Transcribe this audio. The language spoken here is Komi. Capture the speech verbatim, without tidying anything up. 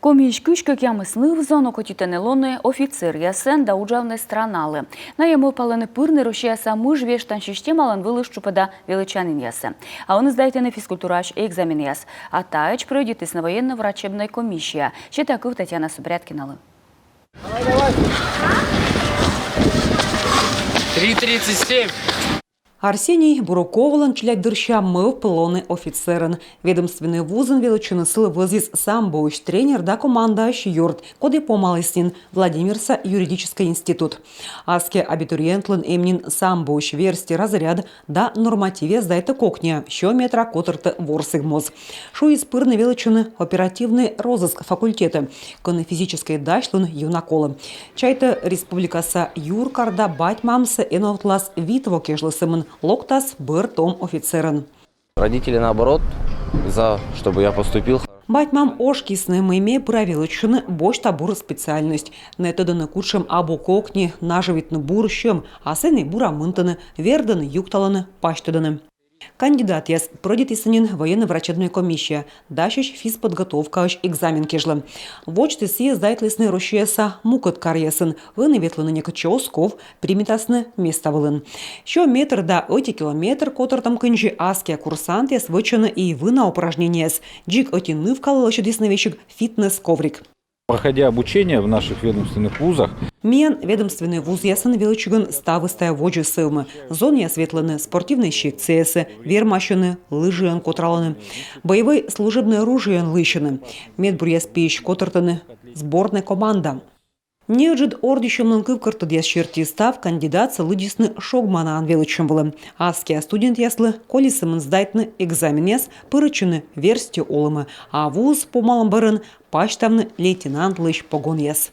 Комиысь кызь кӧкъямыс ныв-зон окотитӧны лоны офицеръясӧн да уджавны страналы. Найӧ мӧвпалӧны пырны Россияса мыж вештан системалӧн вылыс тшупӧда велӧдчанінъясӧ. А ӧні сдайтӧны физкультураысь экзаменъяс. А таӧдз прӧйдитісны военно-врачебнӧй комиссия. Сета кыв Татьяна Субрядкиналы. Три тридцать семь. Арсений Буруковлӧн челядьдырся мӧвп лоны офицерӧн. Ведомственнӧй вузын велӧдчыны сылы вӧзйис самбоысь тренер да командаысь юрт, коді помаліс нин Владимирса юридическӧй институт. Аски абитуриентлӧн эм нин самбоысь верстьӧ разряд да нормативъяс сдайтӧ кокниа, сё метра котыртӧ ворсігмоз. Шуис пырны велӧдчыны оперативнӧй розыск факультетӧ, кӧні физическӧй дасьлун ёна колӧ. Чайтӧ, республикаса юркар да бать-мамсӧ эновтлас вит во кежлӧ сӧмын, локтас бӧр том офицерӧн. Родители, наоборот, за, чтобы я поступил. Бать-мам ошкисны, мый ме пыра велӧдчыны, босьта бур специальность. Найӧ тӧдӧны, кутшӧм абу кокни нажӧвитны бур сьӧм, а сэні бура мынтӧны, вердӧны, юкталӧны, пасьтӧдӧны. Кандидатъяс прӧйдитісны нин военно-врачебнӧй комиссия, дасьӧсь физподготовкаысь экзамен кежлӧ. Водзті сійӧс сдайтлісны Россияса мукӧд каръясын. Ӧні ветлыны некытчӧ оз ков, примитасны места вылын. Сё метр да ӧти километр котыртӧм кындзи аскиа курсантъяс вӧчӧны и вына упражнениеяс. Дзик ӧти нывкалы лӧсьӧдісны весиг фитнес-коврик. Проходя обучение в наших ведомственных вузах, Миян ведомственнӧй вузъясын велӧдчигӧн ставыс тайӧ водзӧ сӧвмӧ. Зонъяс ветлӧны спортивнӧй секцияясӧ, вермасьӧны, лыжиӧн котралӧны, боевӧй служебнӧй оружиеӧн лыйсьӧны. Медбуръяс пиысь котыртӧны сборнӧй команда. Неыджыд ордйысьӧмлӧн кывкӧртӧдъяс серти став кандидатсӧ лыддисны шогманаӧн велӧдчӧм вылӧ. Аскиа студентъяслы коли сӧмын сдайтны экзаменъяс, пырӧдчыны верстьӧ олӧмӧ, а вуз помалӧм бӧрын пасьтавны лейтенантлысь погонъяс.